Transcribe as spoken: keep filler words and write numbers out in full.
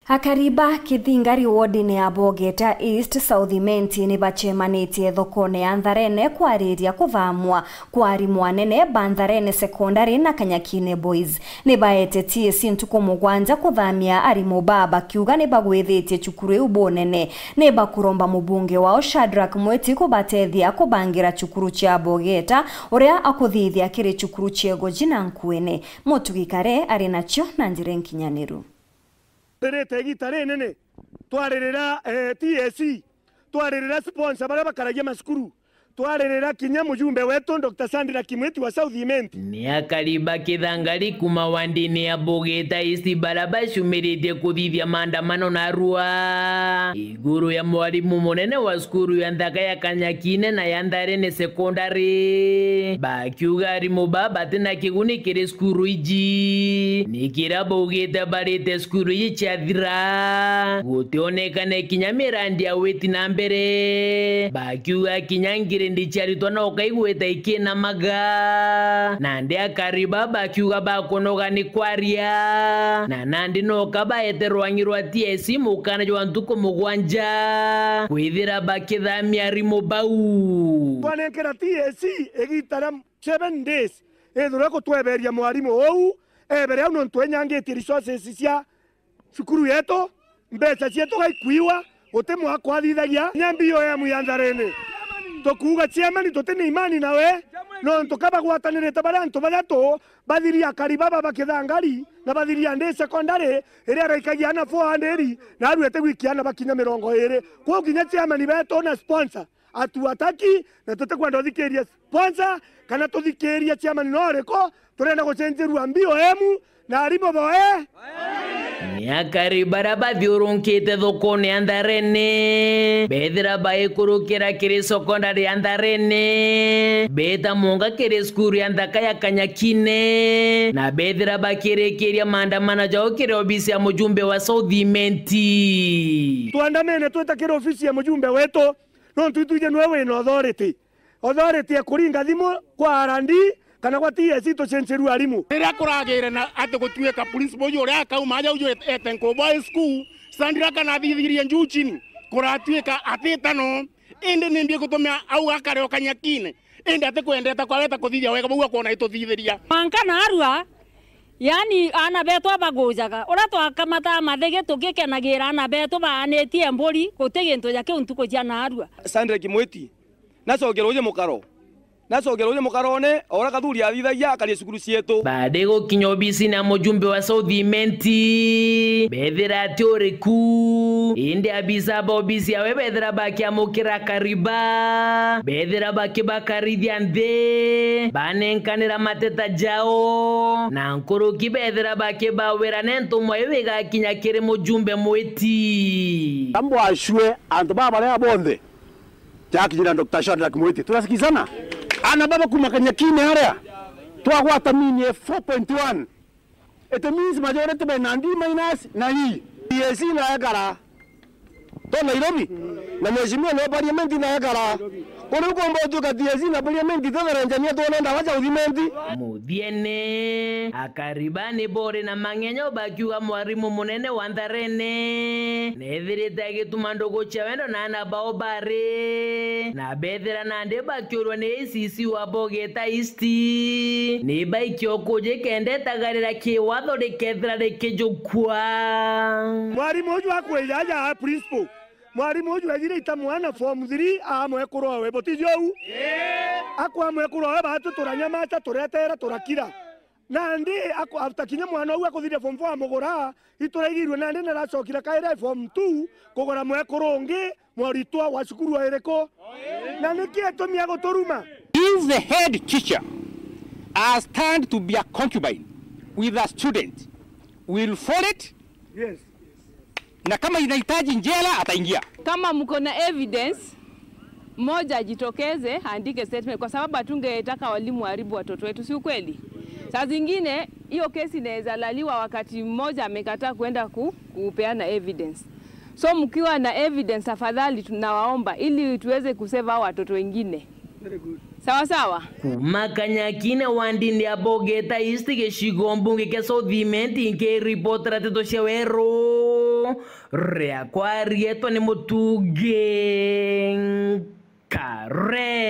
Akari ba Kithingari wodine ya Bogeta East South Imenti ni bacemanitie thokone ya Ntharene kwariria kuthamwa kwa arimu anene ba Ntharene Secondary na Kanyakine Boys. Ni baete T S C ntuku mugwanja kuthamia arimu baa, bakiuga ni bagwithitie cukuru iu bunene. Ni bakuromba mubunge wao Shadrack Mwiti kubatethia kubangira cukuru cia Bogeta, uria akuthithia kiri cukuru cia Igoji na Nkuene. Mutugi Kare ari nacio na njira nkinyaniru. Twaririte igita rinene, twaririra, eh, T S C, twaririra sponsor baria bakaragia macukuru, twaririra kinya mujumbe wetu Doctor Sandra Kimwiti wa South Imenti. Ni akari ba Kithangari kuma wandini ya Bogeta East baria bacumiritie kuthithia maandamano narua iguru ya mwarimu munene wa cukuru ya nthaka ya Kanyakine na ya Ntharene Secondary, bakiuga arimu baa batina kiguni kiri cukuru iji. Ni kiria baugite barite cukuru iji ciathira, gutionekane kinya mirandi ya witi na mbere. Bakiuga kinya ngirindi cia aritwa no kaigwita ikinamaga. Nandi akari baa bakiuga bakunoga ni kwaria. Na nandi no kabaete rwangi rwa T S C mukana jwa ntuku mugwanja kwithira bakithamia arimu bau. Twanenkera T S C igita ria seven days, ithirwe gutweberia mwarimu uu ebere au, nontu enyangitie resources cia cukuru yetu, mbeca cietu gaikuiwa, guti mwako athithagia. Kinya B O M ya Ntharene, tukuuga chairman tuti na imani nawe, nontu kabagwatanirite baria antu bathatu, bathiria akari baba ba Kithangari na bathiria ndi secondary iria iraikagia ana four hundred, na aruete gwikia ana bakinya mirongo iri. Kwou kinya chairman betu na sponsor atuataki, na tutikwenda uthikiria sponsor kana tuthikirie chairman no uriku. Turenda gucenjirua B O M na arimu boe. Ni akari baria bathiurunkite thokone ya Ntharene, bethira baikurukira kiri secondary ya Ntharene, beta munga kiri cukuru ya nthaka ya Kanyakine, na bethira bakirikiria maandamano jao kiri obisi ya mujumbe wa South Imenti. Tuandamene twita kiri ofisi ya mujumbe wetu, nontu itwije niwe wina authority. Authority ya kuringa thimu kwa R and D kana gwa T S C tucenjirue arimu. Riria kuragire na ati gutuika principal uju uria akauma aja uju ete Nkubu High School, Sandra kana athithirie njuu chini, kuratuika atita no, indi nimbi gutumia au akare o Kanyakine, indi atikwendeta kwa weta kuthithia wega bau akwona ituthithiria. Mwanka narua, yani, ana betu abagujaga. Uria twakamataa mathigi tugikenagira ana betu baanitie mburi, guti gintu ja kiu ntuku cia narua. Sandra Kimwiti, nacokere uje mukaro. Nacokere uje mukarone, o uria Kathuri athithagia akaria cukuru cietu. Baada gukinya obisini ya mujumbe wa South Imenti, bethira ati uriku. Indi abisa ba obisi yawe bethira bakiamukira akari baa, bethira bakibakarithia nthi, banenkanira mateta jao, na nkuruki bethira bakibawira ni ntumwa iu igakinya kiri mujumbe Mwiti. Ambwacue antu baa baria bonthe jakinyira Doctor Shadrack Mwiti. Tunasikizana? Ana baba kuma Kanyakine aria twagwata mini ya four point one. It means majority be na D minus na E. T S C na ekara to Nairobi, na mheshimiwa no parliament na ekara. Kuri ukomba utuka T S C na parliament tethera njania twona ndawa cia uthimenti. Muthiene, akari baa ni bori na mang'enyo bakiuga mwarimu munene wa Ntharene nethirite agituma ndugu cia wendo na ana bao bari, na bethira nandi bakiurwa ni A C C wa Bogeta East, ni baikia ukuji kenda itagarira kiwatho rikethira rikijukua. Mwarimu uju akwija aja a principal. Mwarimu uju ethire ita mwana form three, a mwekuru owe, butiji uu? Akwa mwekuru owe, batu turanyamaca, turetera, turakira. Nandi aku-, after kinya mwana uu akuthiria form four amugura, ituraigirue nandi naracokire kaira form two kugura mwekuru ungi, mwaritwa wa cukuru o iriku? Na niki itumi aguturuma? If the head teacher has turned to be a concubine with a student, will follow it. Yes. Na kama inahitaji njela, ataingia. Kama mko na evidence, mmoja ajitokeze, aandike statement, kwa sababu hatungetaka walimu waharibu watoto wetu, si ukweli? Saa zingine, hiyo kesi inaweza laliwa wakati mmoja amekataa kuenda ku-, kupeana evidence. So, mkiwa na evidence, tafadhali tunawaomba, ili tuweze kusave hao watoto wengine. Very good. Sawa sawa? Kuma Kanyakine wandini ya Bogeta East gicigo mbunge kia South Imenti, nkiripotera nteto cia Weru. riakwa rietwa ni Mutungi Nkare.